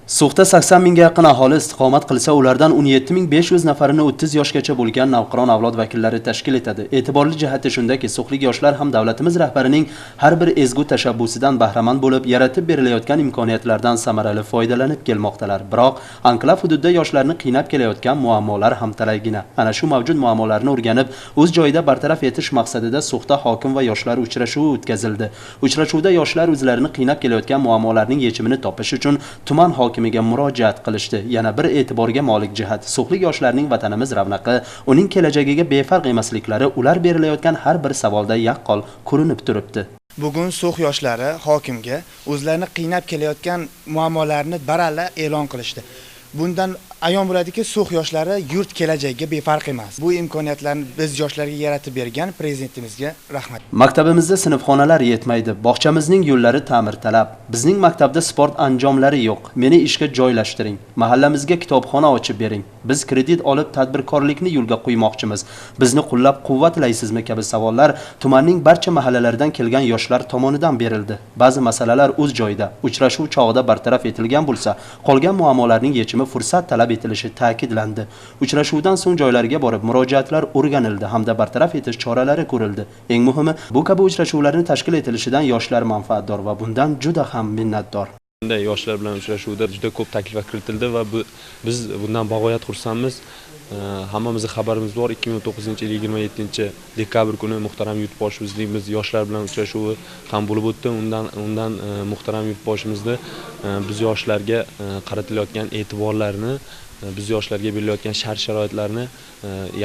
So'xda 80 mingga yaqin aholi istiqomat qilsa, ulardan 17 500 nafarini 30 yoshgacha bo'lgan navqiron avlod vakillari tashkil etadi. E'tiborli jihati shundaki, so'xlik yoshlar ham davlatimiz rahbarining har bir ezgu tashabbusidan bahramand bo'lib, yaratib berilayotgan imkoniyatlardan samarali foydalanib kelmoqdalar. Biroq anklav hududda yoshlarni qiynab kelayotgan muammolar ham talaygina. Ana shu mavjud muammolarni o'rganib, o'z joyida bartaraf etish maqsadida So'xda hokim va yoshlar uchrashuvi o'tkazildi. Uchrashuvda yoshlar o'zlarini qiynab kelayotgan muammolarning yechimini topish uchun tuman hokimiga murojaat qilishdi. Yana bir e'tiborga molik jihat, so'xlik yoshlarning vatanimiz ravnaqi, uning kelajagiga befarq emasliklari ular berilayotgan har bir savolda yaqqol ko'rinib turibdi. Bugun So'x yoshlari hokimga o'zlarini qiynab kelayotgan muammolarni baralla e'lon qilishdi. Bundan ayon bo'ladiki, So'x yoshlari yurt kelajagiga befarq emas. Bu imkoniyatlarni biz yoshlarga yaratib bergan prezidentimizga rahmat. Maktabimizda sinfxonalar yetmaydi, bog'chamizning yo'llari ta'mirtalab, bizning maktabda sport anjomlari yo'q. Meni ishga joylashtiring. Mahallamizga kitobxona ochib bering. Biz kredit olib tadbirkorlikni yo'lga qo'ymoqchimiz. Bizni qo'llab-quvvatlaysizmi kabi savollar tumanning barcha mahallalaridan kelgan yoshlar tomonidan berildi. Ba'zi masalalar o'z joyida, uchrashuv chog'ida bartaraf etilgan bo'lsa, qolgan muammolarning yechimi fursat talab etilishi ta'kidlandi. Uchrashuvdan so'ng joylarga borib murojaatlar o'rganildi hamda bartaraf etish choralari ko'rildi. Eng muhimi, bu kabi uchrashuvlarni tashkil etilishidan yoshlar manfaatdor va bundan juda ham minnatdor. Bunday yoshlar bilan uchrashuvda juda ko'p takliflar kiritildi va biz bundan bag'oyat xursandmiz. Hammamizning xabarimiz bor, 2019-yil 27 dekabr kuni muhtaram yurtboshimizning biz yoshlar bilan uchrashuvi ham bo'lib o'tdi. Undan muhtaram yurtboshimizni biz yoshlarga qaratilayotgan e'tiborlarni, biz yoshlarga berilayotgan shart sharoitlarni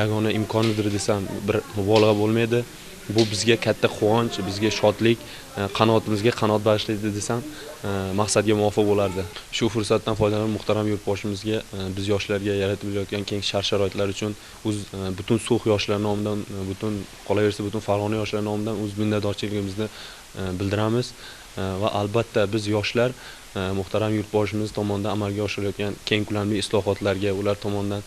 yagona imkonidir desam, bir mubolag'a bo'lmaydi. Bu bizga katta quvonch, bizga shodlik, qanotimizga qanot bag'ishlaydi desam, maqsadga muvofiq bo'lardi. Shu fursatdan foydalanib, muhtaram yurtboshimizga biz yoshlarga yaratib berayotgan keng shart sharoitlar uchun o'z butun So'x yoshlari nomidan, butun, qolaversa, butun Farg'ona yoshlari nomidan o'z minnatdorchiligimizni bildiramiz va albatta biz yoshlar muhtaram yurtboshimiz tomonidan amalga oshirilayotgan keng ko'lamli islohotlarga, ular tomonidan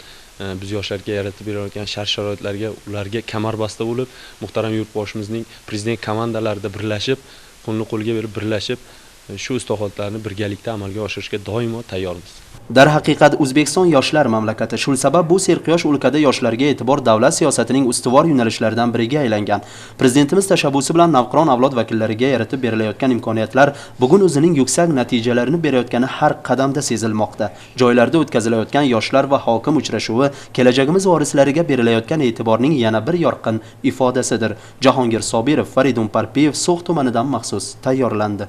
biz yoshlarga yaratib berilayotgan shart sharoitlarga, ularga kamarbasta bo'lib, muhtaram yurtboshimizning prezident komandalarida birlashib, qo'lni qo'lga berib birlashib, shu islohotlarni birgalikda amalga oshirishga doimo tayyormiz. Darhaqiqat, O'zbekiston yoshlar mamlakati. Shu sabab bu serquyosh o'lkada yoshlarga e'tibor davlat siyosatining ustuvor yo'nalishlaridan biriga aylangan. Prezidentimiz tashabbusi bilan navqiron avlod vakillariga yaratib berilayotgan imkoniyatlar bugun o'zining yuksak natijalarini berayotgani har qadamda sezilmoqda. Joylarda o'tkazilayotgan yoshlar va hokim uchrashuvi kelajagimiz vorislariga berilayotgan e'tiborning yana bir yorqin ifodasidir. Jahongir Sobirov, Faridun Parpiyev, So'x tumanidan maxsus tayyorlandi.